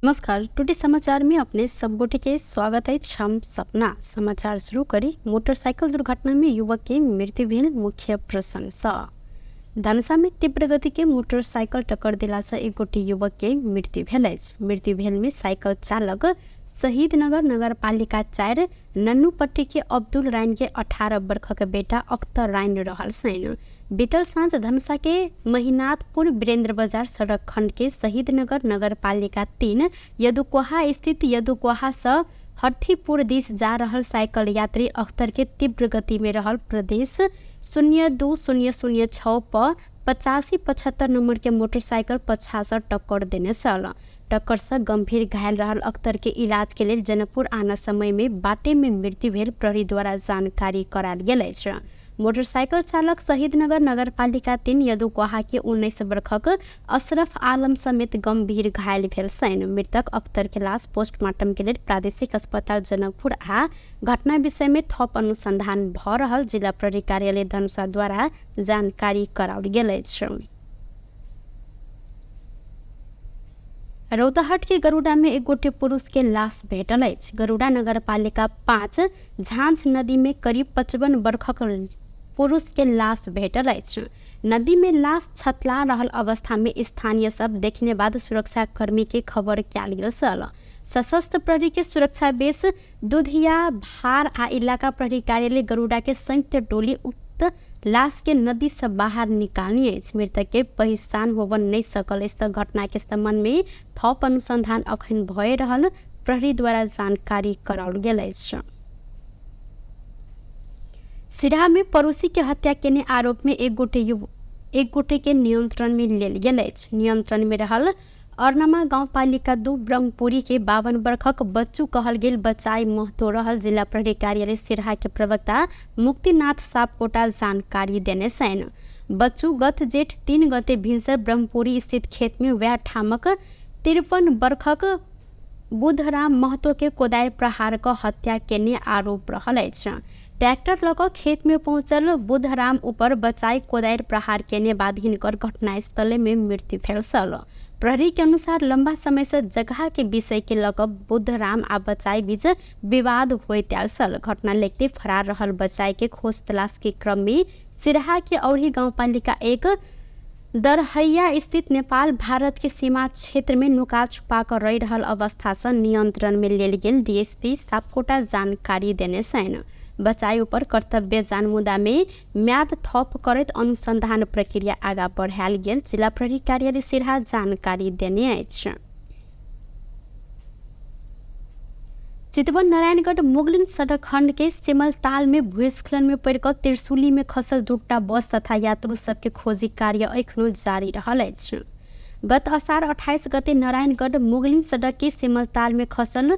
नमस्कार, टुटे समाचार में अपने सब गोटे के स्वागत है। हम सपना समाचार शुरू करी। मोटरसाइकिल दुर्घटना में युवक के मृत्यु भेल मुख्य प्रसंग सँ। धनुषा में तीव्र गति के मोटरसाइकिल टक्कर देला से एक गोटे युवक के मृत्यु भेल अछि। मृत्यु भेल में साइकिल चालक शहीद नगर नगरपालिका 4 नन्नूपट्टी के अब्दुल राइन के 18 वर्षक बेटा अख्तर राइन रहल छनि। बीतल साँझ धनुषा के महिनाथपुर वीरेंद्र बजार सड़क खंड के शहीद नगर नगरपालिका 3 यदुकोहा स्थित यदुकोहा से हट्ठीपुर दिस जा रहल साइकिल यात्री अख्तर के तीव्र गति में रहल प्रदेश 02006 पर 8575 नंबर के मोटरसाइकिल पछा से टक्कर देने छल। टक्कर से गंभीर घायल रहल अख्तर के इलाज के लेल जनकपुर आना समय में बाटे में मृत्यु भेल प्रहरी द्वारा जानकारी करायल गेल अछि। मोटरसाइकिल चालक शहीदनगर नगरपालिका 3 यदुकोहा के 19 वर्षक अशरफ आलम समेत गंभीर घायल भेल छनि। मृतक अख्तर के लाश पोस्टमार्टम के लेल प्रादेशिक अस्पताल जनकपुर आ घटना विषय में थप अनुसंधान भ रहल जिला प्रहरी कार्यालय धनुषा द्वारा जानकारी कराओल गेल अछि। रौतहट के गरुडा में एक गोटे पुरुष के लाश भेटल अछि। गरुडा नगरपालिका 5 झांझ नदी में करीब 55 वर्षक पुरुष के लाश भेटल अछि। नदी में लाश छतला रहल अवस्था में स्थानीय सब देखने बाद सुरक्षा कर्मी के खबर कयल गेल छल। सशस्त्र प्रहरी के सुरक्षा बेस दुधिया भार आ इलाका प्रहरी कार्यालय गरुडा के संयुक्त टोली उक्त लाश के नदी से बाहर निकालनी अछि। मृतक के पहिचान होबन नहीं सकल अछि त घटना के संबंध में थप अनुसंधान अखन भए रहल प्रहरी द्वारा जानकारी कराओल गेल अछि। सिराहा में पड़ोसी के हत्या केने आरोप में एक गोटे के नियंत्रण में लेल गेल अछि। नियंत्रण में रहल अर्नमा गाउँपालिका 2 ब्रह्मपुरी के 52 वर्षक बच्चू कहल गेल बचाई महतो रहल जिला प्रहरी कार्यालय सिराहा के प्रवक्ता मुक्तिनाथ सापकोटा जानकारी देने छनि। बच्चू गत जेठ 3 गते भिनसर ब्रह्मपुरी स्थित खेत में वएह ठामक 53 वर्षक बुधराम महतो के कोदारि प्रहार क हत्या केने आरोप रहल अछि। ट्रैक्टर लऽ कऽ खेत में पहुंचल बुधराम ऊपर बचाई कोदारि प्रहार केने बाद हिनकर घटनास्थले में मृत्यु भेल छल। प्रहरी के अनुसार लंबा समय से जगह के विषय के लऽ कऽ बुधराम आ बचाई बीच विवाद होइत आयल छल। घटना लेखते फरार रहल बचाई के खोज तलाश के क्रम में सिराहा के औरही गाउँपालिका 1 दरहैया स्थित नेपाल भारत के सीमा क्षेत्र में नुका छुपा कर रहि रहल अवस्था से नियंत्रण में लेल गेल डीएसपी सापकोटा जानकारी देने छनि। बचाई ऊपर कर्तव्य जान मुद्दा में म्याद थप करैत अनुसंधान प्रक्रिया आगा बढ़ायल गेल जिला प्रहरी कार्यालय सिराहा जानकारी देने अछि। चितवन नारायणगढ़ मुगलिन सड़क खंड के सिमलताल में भूस्खलन में पड़ि कऽ त्रिशूली में खसल 2टा बस तथा यात्रु सबके खोजी कार्य एखनो जारी रहल अछि। गत असार 28 गते नारायणगढ़ मुगलिन सड़क के सिमलताल में खसल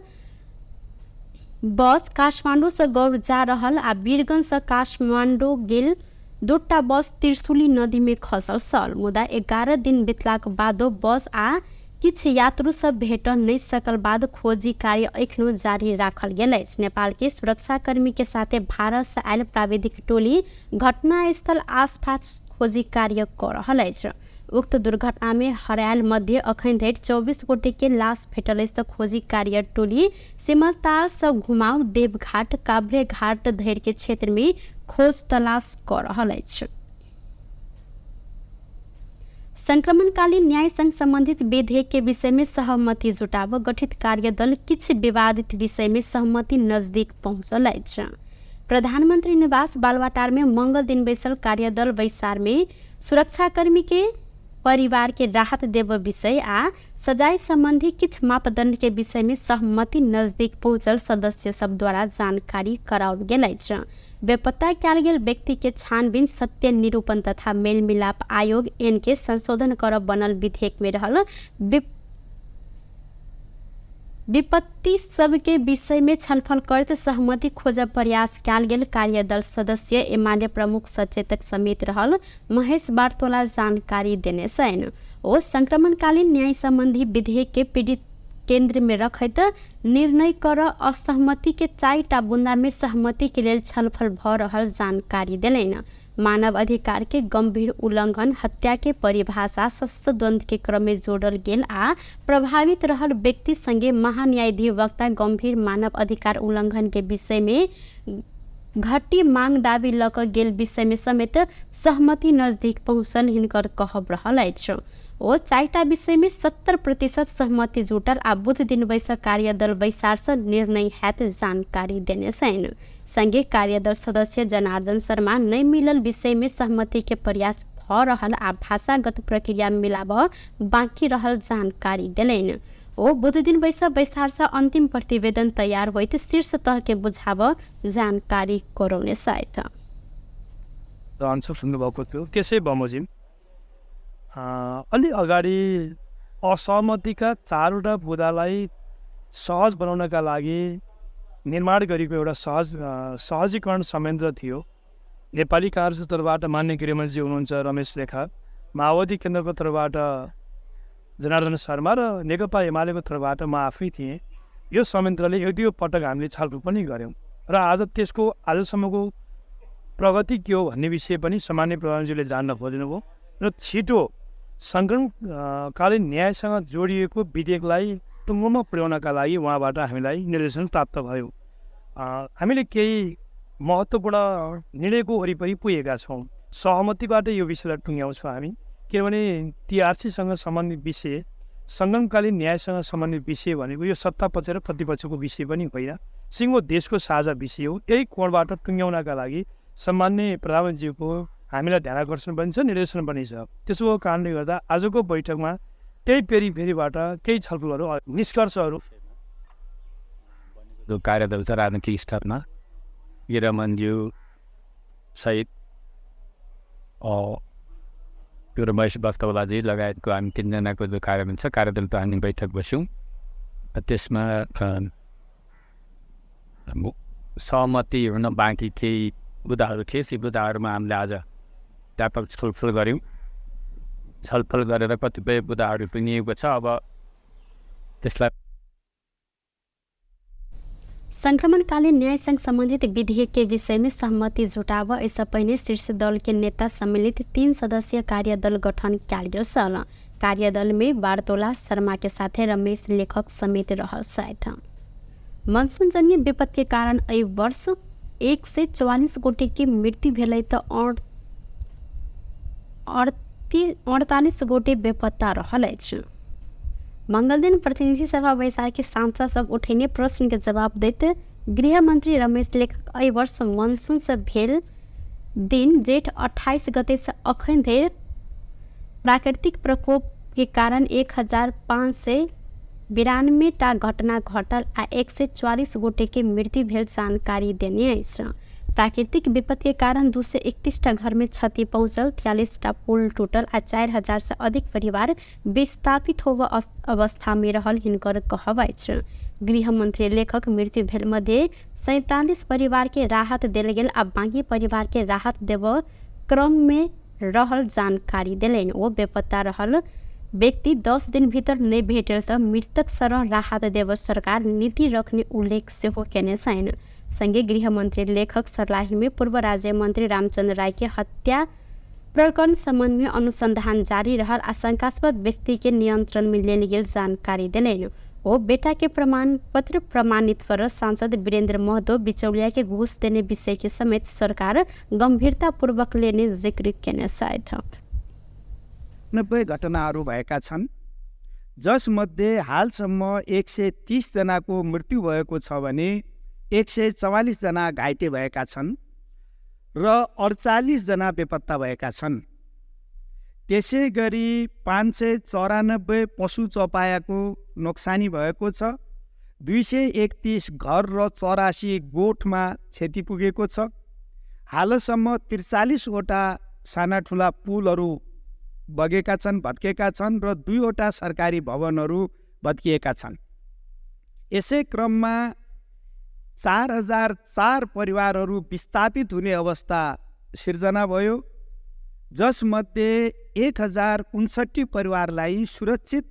बस काठमाडौँ से गौर जा रहल आ वीरगंज से काठमाडौँ गेल 2टा बस त्रिशूली नदी में खसल छल। मुदा 11 दिन बितलाक बादो बस आ किछु यात्रु सब भेट नहि सकल बाद खोजी कार्य एखनो जारी राखल गेल अछि। नेपाल के सुरक्षाकर्मी के साथे भारत से आयल प्राविधिक टोली घटनास्थल आसपास खोजी कार्य कऽ रहल अछि। उक्त दुर्घटना में हरायल मध्य अखन धरि 24 गोटे के लाश भेटल अछि त खोजी कार्य टोली सिमलताल से घुमाउ देवघाट काभ्रे घाट धरि के क्षेत्र में खोज तलाश कऽ रहल अछि। संक्रमणकालीन न्याय संग संबंधित विधेयक के विषय में सहमति जुटाब गठित कार्यदल किछु विवादित विषय में सहमति नजदीक पहुंचल अछि। प्रधानमंत्री निवास बालवाटार में मंगल दिन बैसल कार्यदल बैसार में सुरक्षाकर्मी के परिवार के राहत देव विषय आ सजाय संबंधी किछु मापदंड के विषय में सहमति नजदीक पहुंचल सदस्य सब द्वारा जानकारी कराओल गेल अछि। बेपत्ता कयल गेल व्यक्ति के छानबीन सत्य निरूपण तथा मेलमिलाप आयोग एन के संशोधन करब बनल विधेयक में रहल विपत्ति सबके विषय में छलफल करैत सहमति खोजब प्रयास कयल गेल कार्यदल सदस्य एमाले प्रमुख सचेतक समेत रहल महेश बार्तोला जानकारी देने छनि। ओ संक्रमणकालीन न्याय संबंधी विधेयक के पीड़ित केंद्र में रखैत निर्णय कर असहमति के 4टा बुंदा में सहमति के लेल छलफल भ रहल जानकारी देलनि। मानव अधिकार के गंभीर उल्लंघन, हत्या के परिभाषा शस्त्र द्वंद्व के क्रम में जोड़ल गेल आ प्रभावित रहल व्यक्ति संगे महान्यायाधिवक्ता गंभीर मानव अधिकार उल्लंघन के विषय में घटी मांग दावी लऽ कऽ गेल विषय में समेत सहमति नजदीक पहुँचल हिनकर कहब रहल अछि। ओ 4टा विषय में 70% सहमति जुटल आ बुध दिन बैसक कार्यदल बैसार से निर्णय हैत जानकारी देने छनि। संगे कार्यदल सदस्य जनार्दन शर्मा नहि मिलल विषय में सहमति के प्रयास भ रहल आ भाषागत प्रक्रिया मिलाब बाँकी रहल जानकारी देलनि। ओ बुध दिन बैसार से अंतिम प्रतिवेदन तैयार होइत शीर्ष तह के बुझाब जानकारी करौने छथि। सुन्नुभएको थियो। त्यसै बमोजिम अलि अगाडि असहमतिका 4वटा बुँदालाई सहज बनाउनका लागि निर्माण गरेको एउटा सहजीकरण संयन्त्र थियो। नेपाली काङ्ग्रेसको तर्फबाट मान्य गृहमन्त्री हुनुहुन्छ रमेश लेखक, माओवादी केन्द्रको तर्फबाट जनार्दन शर्मा र नेकपा एमालेको तर्फबाट म आफै थिएँ। यो संयन्त्रले एक दुई पटक हामीले छलफल पनि गऱ्यौँ र आज त्यसको आजसम्मको प्रगति के हो भन्ने विषय पनि सामान्य प्रधानमन्त्रीले जान्न खोज्नुभयो र छिटो सङ्क्रमणकालीन न्यायसँग जोडिएको विधेयकलाई टुङ्गोमा पुर्याउनका लागि उहाँबाट हामीलाई निर्देशन प्राप्त भयो। हामीले केही महत्त्वपूर्ण निर्णयको वरिपरि पुगेका छौँ। सहमतिबाट यो विषयलाई टुङ्ग्याउँछौँ हामी, किनभने टिआरसीसँग सम्बन्धित विषय, सङ्क्रमणकालीन न्यायसँग सम्बन्धित विषय भनेको यो सत्ता पक्ष र प्रतिपक्षको विषय पनि होइन, सिङ्गो देशको साझा विषय हो। यही कोणबाट टुङ्ग्याउनका लागि सम्माननीय प्रधानमन्त्रीज्यूको हामीलाई ध्यान आकर्षण पनि छ, निर्देशन पनि छ। त्यसको कारणले गर्दा आजको बैठकमा त्यही पेरिफेरीबाट केही छलफलहरू, निष्कर्षहरू कार्यदल छ राजनीतिक स्तरमा गृहमन्त्रीज्यू सहित त्यो रमेश बस्तौलाजी लगायतको हामी 3 जनाको जो कार्यदल छ, कार्यदलको हामी बैठक बस्यौँ। त्यसमा सहमति हुन बाँकी केही बुँदाहरू थिए। ती बुँदाहरूमा हामीले आज व्यापक छलफल गऱ्यौँ। छलफल गरेर कतिपय बुँदाहरू टुङ्गिएको छ। अब त्यसलाई संक्रमणकालीन न्यायसँग सम्बन्धित विधेयक के विषय में सहमति जुटाव ऐसा पहले शीर्ष दल के नेता सम्मिलित 3 सदस्यीय कार्यदल गठन कयल गेल छल। कार्यदल में बारतोला शर्मा के साथे रमेश लेखक समेत रहल छथि। मनसूनजन्य विपत्ति के कारण एहि वर्ष 144 गोटे के मृत्यु भेलै तऽ 48 गोटे बेपत्ता रहल अछि। मंगलदिन प्रतिनिधि सभा बैसार के सांसद सब उठेने प्रश्न के जवाब दैत गृहमंत्री रमेश लेखक एहि वर्ष मनसून से भेल दिन जेठ 28 गते से अखन धरि प्राकृतिक प्रकोप के कारण 1592 टा घटना घटल आ 144 गोटे के मृत्यु भेल जानकारी देने अछि। प्राकृतिक विपत्ति के कारण 231 टा घर में क्षति पहुँचल, 43 टा पुल टूटल आ 4000 से अधिक परिवार विस्थापित होब अवस्था में रहल हिनकर कहब अछि। गृहमंत्री लेखक मृत्यु भेल मध्ये 47 परिवार के राहत देल गेल आ बाँकी परिवार के राहत देब क्रम में रहल जानकारी देलनि। ओ बेपत्ता रहल व्यक्ति 10 दिन भीतर नहि भेटल तऽ मृतक सरह राहत देब सरकार नीति रखने उल्लेख सेहो केने छनि। संगे गृहमंत्री लेखक सर्लाही में पूर्व राज्य मंत्री रामचंद्र राय के हत्या प्रकरण संबंध में अनुसंधान जारी रहल आ शंकास्पद व्यक्ति के नियंत्रण में लेल गेल जानकारी देलनि। ओ बेटा के प्रमाण पत्र प्रमाणित कर सांसद वीरेंद्र महतो बिचौलिया के घूस देने विषय के समेत सरकार गंभीरतापूर्वक लेने जिक्र केने छथि। 90 घटनाहरू भएका छन्, जसमध्ये हालसम्म 130 जनाको मृत्यु भएको छ भने 144 जना घाइते भएका छन् र 48 जना बेपत्ता भएका छन्। त्यसै गरी 594 पशु चौपायाको नोक्सानी भएको छ, 231 घर र 84 गोठमा क्षति पुगेको छ। हालसम्म 43 वटा साना ठुला पुलहरू बगेका छन्, भत्केका छन् र 2 वटा सरकारी भवनहरू भत्किएका छन्। यसै क्रममा 4004 परिवारहरू विस्थापित हुने अवस्था सिर्जना भयो, जसमध्ये 1059 परिवारलाई सुरक्षित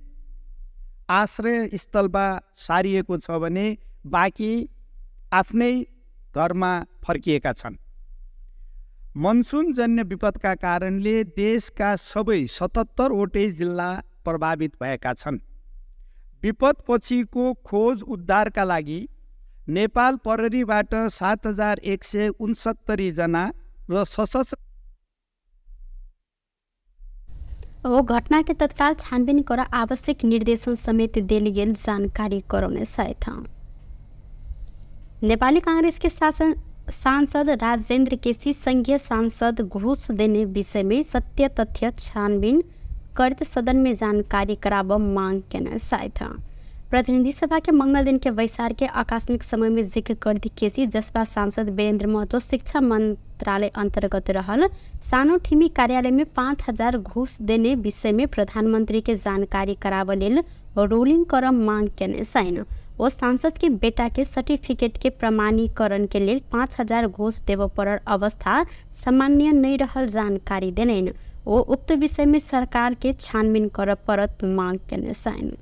आश्रय स्थलमा सारिएको छ भने बाँकी आफ्नै घरमा फर्किएका छन्। मनसुनजन्य विपदका कारणले देशका सबै 77वटै जिल्ला प्रभावित भएका छन्। विपदपछिको खोज उद्धारका लागि नेपाल प्रहरीबाट 7169 जना र सशस्त्र ओ घटना के तत्काल छानबिन कर आवश्यक निर्देशन समेत देल गेल जानकारी गराउने साथ नेपाली कांग्रेस के सांसद राजेन्द्र केसी संघीय सांसद घूस देने विषय में सत्य तथ्य छानबिन करत सदन में जानकारी कराब मांग केने साथ प्रतिनिधि सभा के मंगल दिन के बैसार के आकस्मिक समय में जिक्र करती केसी जसपा सांसद वीरेंद्र महतो शिक्षा मंत्रालय अंतर्गत रहल सानो ठिमी कार्यालय में 5000 घूस देने विषय में प्रधानमंत्री के जानकारी कराब लेल रोलिंग कर मांग केने साइन वो सांसद के बेटा के सर्टिफिकेट के प्रमाणीकरण के लेल 5000 घूस देव पड़ल अवस्था सामान्य नहीं रहल जानकारी देलनि। वो उक्त विषय में सरकार के छानबीन कर परत मांग केने साइन।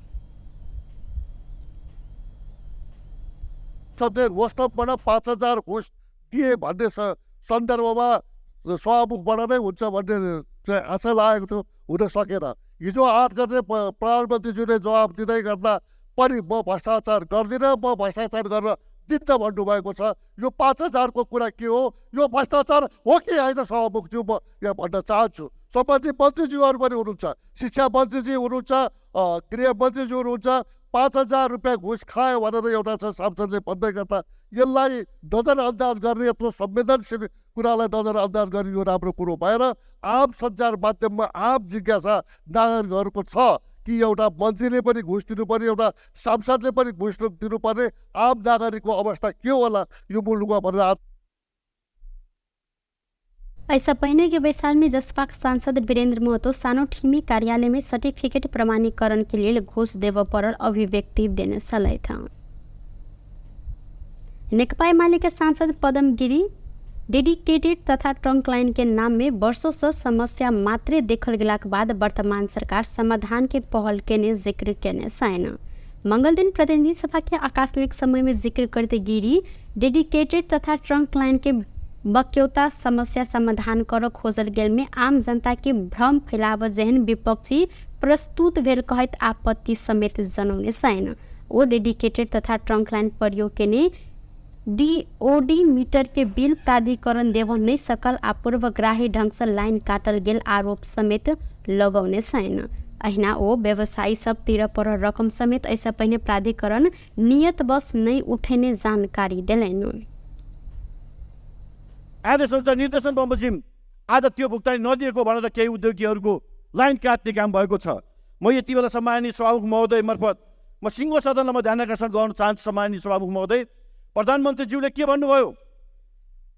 रोस्टमबाट 5000 घुस दिए भन्ने सन्दर्भमा सभामुखबाट नै हुन्छ भन्ने चाहिँ आशा लागेको थियो, हुन सकेन। हिजो 8 गते प्रधानमन्त्रीज्यूले जवाब दिँदै गर्दा पनि म भ्रष्टाचार गर्दिनँ, म भ्रष्टाचार गर्न दिन्न भन्नुभएको छ। यो 5000को कुरा के हो? यो भ्रष्टाचार हो कि होइन सभामुखज्यू, म यहाँ भन्न चाहन्छु। सम्बन्धित मन्त्रीज्यूहरू पनि हुनुहुन्छ, शिक्षा मन्त्रीजी हुनुहुन्छ, गृह मन्त्रीज्यू हुनुहुन्छ। 5000 रुपियाँ घुस खायो भनेर एउटा छ सांसदले भन्दै गर्दा यसलाई नजरअन्दाज गर्ने, यत्रो संवेदनशील कुरालाई नजरअन्दाज गर्ने यो राम्रो कुरो भएर आम सञ्चार माध्यममा आम जिज्ञासा नागरिकहरूको छ कि एउटा मन्त्रीले पनि घुस दिनुपर्ने, एउटा सांसदले पनि घुस दिनुपर्ने, आम नागरिकको अवस्था के होला यो मुलुकमा भनेर। ऐसा पहले के बैसार में जसपा सांसद वीरेंद्र महतो सानो ठिमी कार्यालय में सर्टिफिकेट प्रमाणीकरण के लिए घूस देव पड़ल अभिव्यक्ति देने सलाह था। नेकपा एमाले के सांसद पदम गिरी डेडिकेटेड तथा ट्रंक लाइन के नाम में वर्षों से समस्या मात्रे देखल गेलाक बाद वर्तमान सरकार समाधान के पहल केने जिक्र केने साइन। मंगल दिन प्रतिनिधि सभा के आकस्मिक समय में जिक्र करते गिरी डेडिकेटेड तथा ट्रंक लाइन के बक्यौता समस्या समाधान कर खोजल गेल में आम जनता के भ्रम फैलाव जेहन विपक्षी प्रस्तुत भेल कहत आपत्ति समेत जनौने साइन। ओ डेडिकेटेड तथा ट्रंक लाइन प्रयोग केने डीओडी मीटर के बिल प्राधिकरण देव नहीं सकल आ पूर्वग्राही ढंग से लाइन काटल गेल आरोप समेत लगौने छैन। अहिना ओ व्यवसायी सब तिर पर रकम समेत ऐसा पहिने प्राधिकरण नियत बस नहीं उठेने जानकारी देलनि। आदेश अनुसार निर्देशन बमोजिम आज त्यो भुक्तानी नदिएको भनेर केही उद्योगीहरूको लाइन काट्ने काम भएको छ। म यति बेला सम्माननीय सभामुख महोदय मार्फत म सिङ्गो सदनमा म ध्यान आकर्षण गर्न चाहन्छु। सम्माननीय सभामुख महोदय, प्रधानमन्त्रीज्यूले के भन्नुभयो?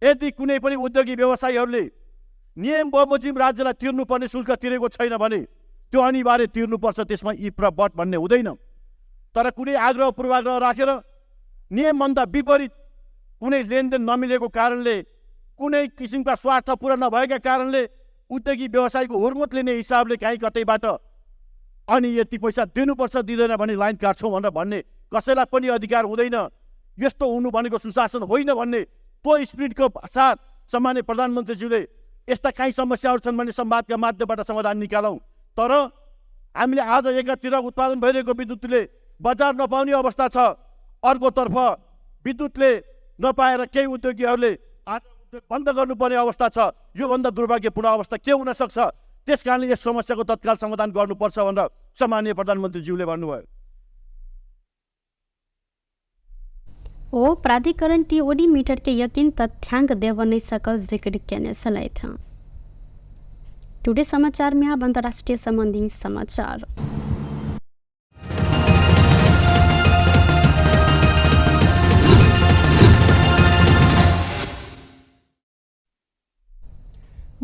यदि कुनै पनि उद्योगी व्यवसायीहरूले नियम बमोजिम राज्यलाई तिर्नुपर्ने शुल्क तिरेको छैन भने त्यो अनिवार्य तिर्नुपर्छ, त्यसमा इप र बट भन्ने हुँदैन। तर कुनै आग्रह पूर्वाग्रह राखेर नियमभन्दा विपरीत कुनै लेनदेन नमिलेको कारणले, कुनै किसिमका स्वार्थ पुरा नभएका कारणले उद्योगी व्यवसायीको हुर्मुत लिने हिसाबले काहीँ कतैबाट अनि यति पैसा दिनुपर्छ, दिँदैन भने लाइन काट्छौँ भनेर भन्ने कसैलाई पनि अधिकार हुँदैन। यस्तो हुनु भनेको सुशासन होइन भन्ने त्यो स्पिरिटको साथ सम्माननीय प्रधानमन्त्रीज्यूले यस्ता काहीँ समस्याहरू छन् भने संवादका माध्यमबाट समाधान निकालौँ। तर हामीले आज एकातिर उत्पादन भइरहेको विद्युतले बजार नपाउने अवस्था छ, अर्कोतर्फ विद्युतले नपाएर केही उद्योगीहरूले आज बन्द गर्नुपर्ने अवस्था छ। योभन्दा दुर्भाग्यपूर्ण अवस्था के हुन सक्छ? त्यस कारणले यस समस्याको तत्काल समाधान गर्नुपर्छ भनेर सम्माननीय प्रधानमन्त्रीज्यूले भन्नुभयो। ओ प्राधिकरण टीओडी मीटर के यकीन तथ्यांक देव नहीं सकल जिक्र केने सलाह था। टुडे समाचार में अब अंतर्राष्ट्रीय संबंधी समाचार।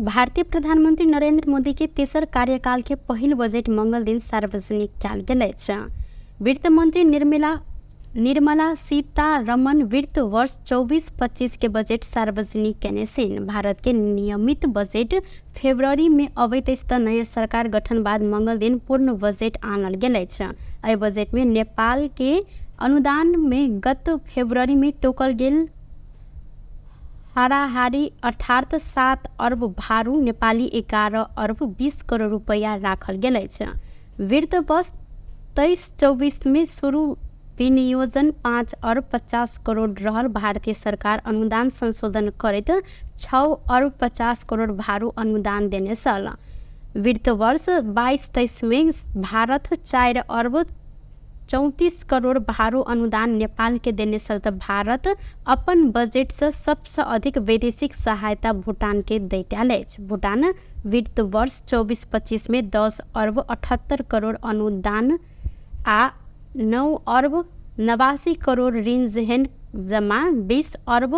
भारतीय प्रधानमंत्री नरेंद्र मोदी के तेसर कार्यकाल के पहिल बजट मंगल दिन सार्वजनिक कयल गेल अछि। वित्त मंत्री निर्मला निर्मला सीतारमण वित्त वर्ष 24-25 के बजेट सार्वजनिक केने छनि। भारत के नियमित बजेट फरवरी में अबैत अछि त नयाँ सरकार गठन बाद मंगल दिन पूर्ण बजेट आनल गेल अछि। एहि बजेट में नेपाल के अनुदान में गत फरवरी में तोकल गेल हाराहारी अर्थात 7 अर्ब भारू नेपाली 11 अर्ब 20 करोड़ रुपैयाँ राखल गेल अछि। वित्त वर्ष 23-24 में सुरु विनियोजन 5 अर्ब 50 करोड़ रहल भारतीय सरकार अनुदान संशोधन करैत 6 अर्ब 50 करोड़ भारू अनुदान देने छल। वित्त वर्ष 22-23 में भारत 4 अर्ब 34 करोड़ भारू अनुदान नेपाल के देने छल त भारत अपन बजेट से सबसे अधिक वैदेशिक सहायता भूटान के दैत आयल अछि। भूटान वित्त वर्ष 24-25 में 10 अर्ब 78 करोड़ अनुदान आ 9 अर्ब 89 करोड़ ऋण जेहन जमा 20 अर्ब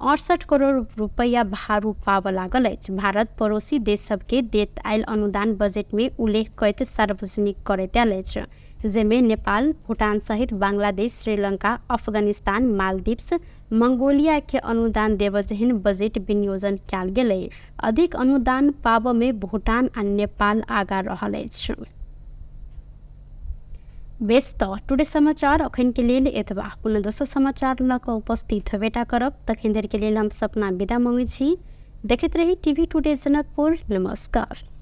68 करोड़ रुपैयाँ भारू पाबऽ लागल अछि। भारत पड़ोसी देश सबके देत आयल अनुदान बजेट में उल्लेख करैत सार्वजनिक करैत आयल अछि, जाहिमे नेपाल, भूटान सहित बांग्लादेश, श्रीलंका, अफगानिस्तान, मालदीव्स, मंगोलिया के अनुदान देबऽ जेहन बजेट विनियोजन कयल गेलै। अधिक अनुदान पाबऽ में भूटान आ नेपाल आगा रहल अछि। बेस त टुडे समाचार अखन के लेल एतबा। पुनः दोसर समाचार लऽ कऽ उपस्थित हेबेटा करब। तखन धरि के लेल हम सपना विदा मङ्गै छी। देखैत रही टीवी टुडे जनकपुर। नमस्कार।